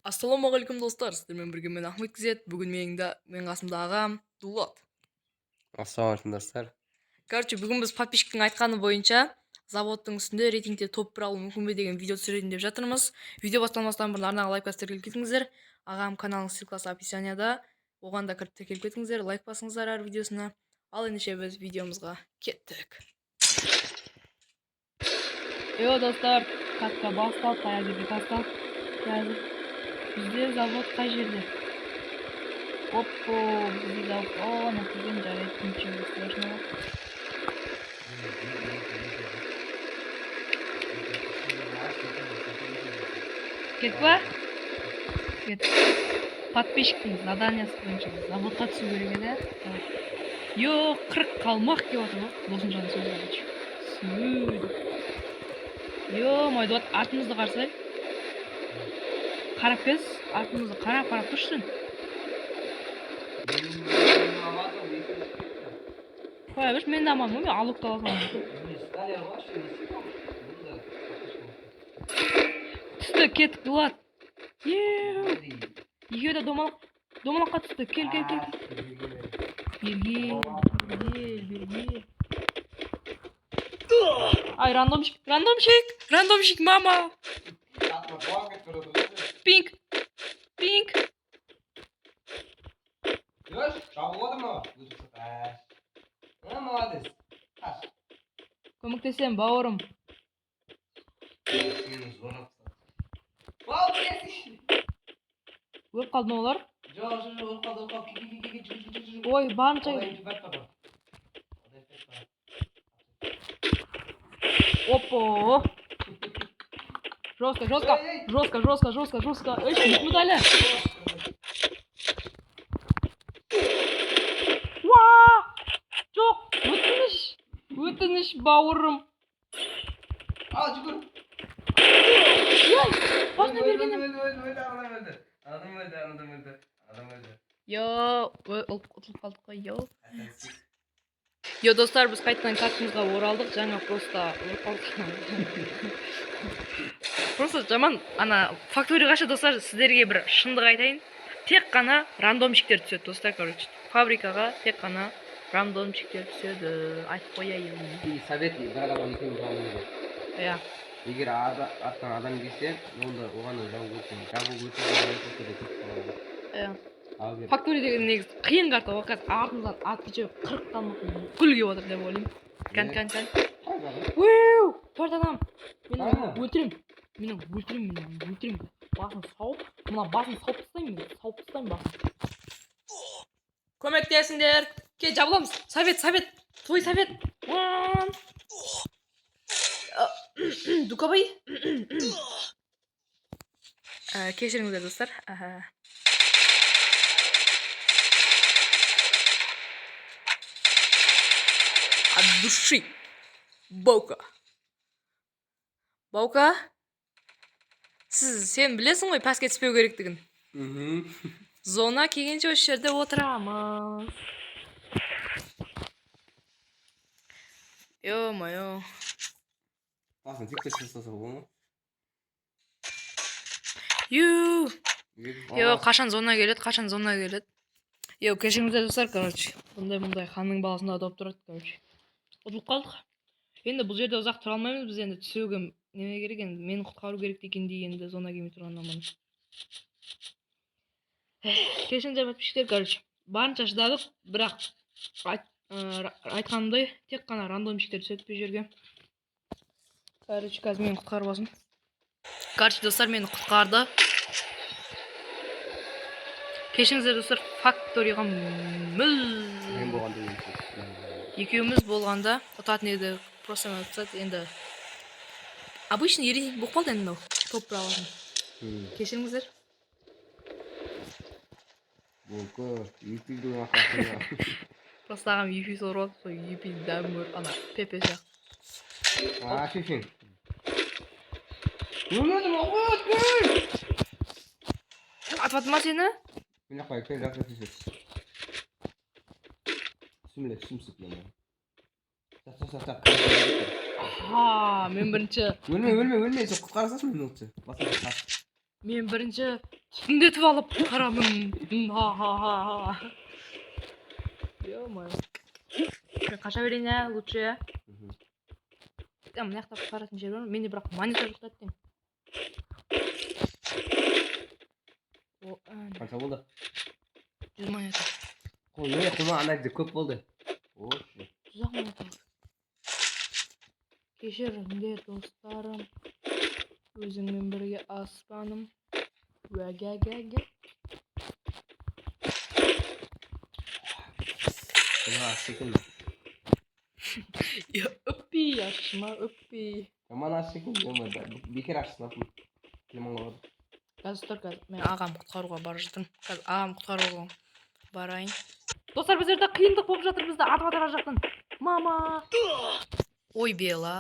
Ассалаумағалейкум, достар! Сіздермен бірге мен, Ахмет Кизет. Бүгін менің қасымда ағам Дулат. Ассалаумағалейкум, достар. Короче, бүгін біз подписчиктің айтқаны бойынша заводтың үстінде рейтингте топ 1 алу мүмкін бе деген видео түсірейін деп жатырмыз. Видео басталмастан бұрын арнаға лайк басып, тіркеліп кетіңіздер. Ағам каналының ссылкасы описанияда, оған да кіріп, тіркеліп кетіңіздер, лайк басыңыздар әр видеосына. Ал ендеше біз видеомызға кеттік. Йо, достар, катка басталды, таяқ жерге тасталды. Қазір бізде завод қай жерде? Оппо, бізде завод. О, ана екен, жарайды, ничего страшного. Кеттік па? Кеттік. Подписчиктің заданиясы бойынша заводқа түсу керек еді. Йо, 40 қалмақ келіп жатыр ғой. Досымжанның сөзі, короче. Сүү. Ё-моё, Дулат, артымызды қарасай. Қарап кез, артымызды қарап қарап тұршы сен. Қоя берші, мен де аманмын ғой, мен алукты ала саламын. Түсті, кеттік, Дулат. Еу. Екеуі де домалақ, домалаққа түсті. Кел, кел, кел. Бергел, бергел, бергел. Ай, рандомщик, рандомщик, рандомщик, мама. Пинг, пинг. Молодец. Көмектесем, бауырым. Өліп қалды ма олар? Ой, барынша. Опа. Жестко, жестко, жестко, жестко, жестко, жестко. Ей, ұтмады әлі. Уа! Жоқ, өтініш. Өтініш, бауырым. Ал, жүгір. Ей, басына берген едім. Өлді, өлді, өлді, адам өлді. Адам өлді, адам өлді. Адам өлді. Йо, ұтылып қалдық қой, йо. Йо, достар, біз қайтадан каткамызға оралдық. Жаңа просто өліп қалдық. Просто жаман ана факторияға ше, достар, сіздерге бір шындық айтайын. Тек қана рандомщиктер түседі, достар, короче. Фабрикаға тек қана рандомщиктер түседі. Айтып қояйын. И совет: бір адамға екеуін жабу керек. Иә. Егер арттан адам келсе, онда оған да жабу керек. Жабу керек. Иә. Ал егер Фактория деген негізі қиын карта ғой. Қазір артымыздан отвечаю, 40 қалмақ бүкіл келіп жатыр деп ойлаймын. Кән, кән, кән. Уиу, төрт адам. Мен оны өлтіремін. Мен оны өлтіремін, мен оны өлтіремін. Басын сауып, мына басын сауып тастаймын мен. Сауып тастаймын басын. Көмектесіңдер. Кел, жабыламыз. Совет, совет. Твой совет. Уан. Дукабай. Кешіріңіздер, достар. Аха. От души. Баука. Баука. Сен білесің ғой пәске түспеу керектігін. Зона келгенше осы жерде отырамыз. Ё-моё. Басын тек тастаса бола ма? Ю. Йо, қашан зона келеді, қашан зона келеді? Йо, кешіріңіздер, достар, короче. Бұндай мұндай ханның баласында доп тұрады, короче. Ұтылып қалдық. Енді бұл жерде ұзақ тұра алмаймыз біз, енді түсуге неме керек енді, мені құтқару керек дегендей, енді зона келмей тұрғаннан аман. Кешіріңіздер, подписчиктер, короче. Барынша шыдадық, бірақ айтқанымдай, тек қана рандомщиктер түседі бұл жерге. Короче, қазір мені құтқарып алсын. Короче, достар, мені құтқарды. Кешіріңіздер, достар, факторияға Мен болғанда өлді. Екеуміз болғанда ұтатын еді. Просто мен ұтсады енді. Обычный рейтинг болып қалды енді мынау. Топ бір алатын. Кешіріңіздер. Болка, юпидің арқасында. Просто ағам юпи сорып алып, сол юпидің дәмін көріп, ана Пепе сияқты. А, шешең. Өлмедім, ой. Атып атты ма сені? Мен жаққа кел, жаққа түсіп. Сүміле, сүмсіп мені. Жақ, жақ, жақ. Ха, мен бірінші. Өлме, өлме, өлме, сен құтқара салшы мені лучше. Басқа қаш. Мен бірінші түтіндетіп алып құтқарамын. Ха ха ха ха. Ё-моё. Мен қаша берейін, ә, лучше, иә. Мгм. Я, мына жақта құтқаратын жер бар ма? Менде бірақ монета жоқ та, әттең. О, әне, Қанша болды? 100 монета. Қой, не, құма, ана жерде көп болды. О, 100 ақ монета болды. Кешіріңдер, достарым. Өзіңмен бірге аспаным. Уәгәгәгә. Құма, аш екен. Я, өппи, ашма, өппи. Жаман аш екен, ема, бекер ашсын апым. Лимон болады. Қазір тұр, қазір мен ағам құтқаруға бара жатырмын. Қазір ағам құтқаруға барайын. Достар, бұл жерде қиындық болып жатыр, бізді атып жатыр ар жақтан. Мама! Ой, бела.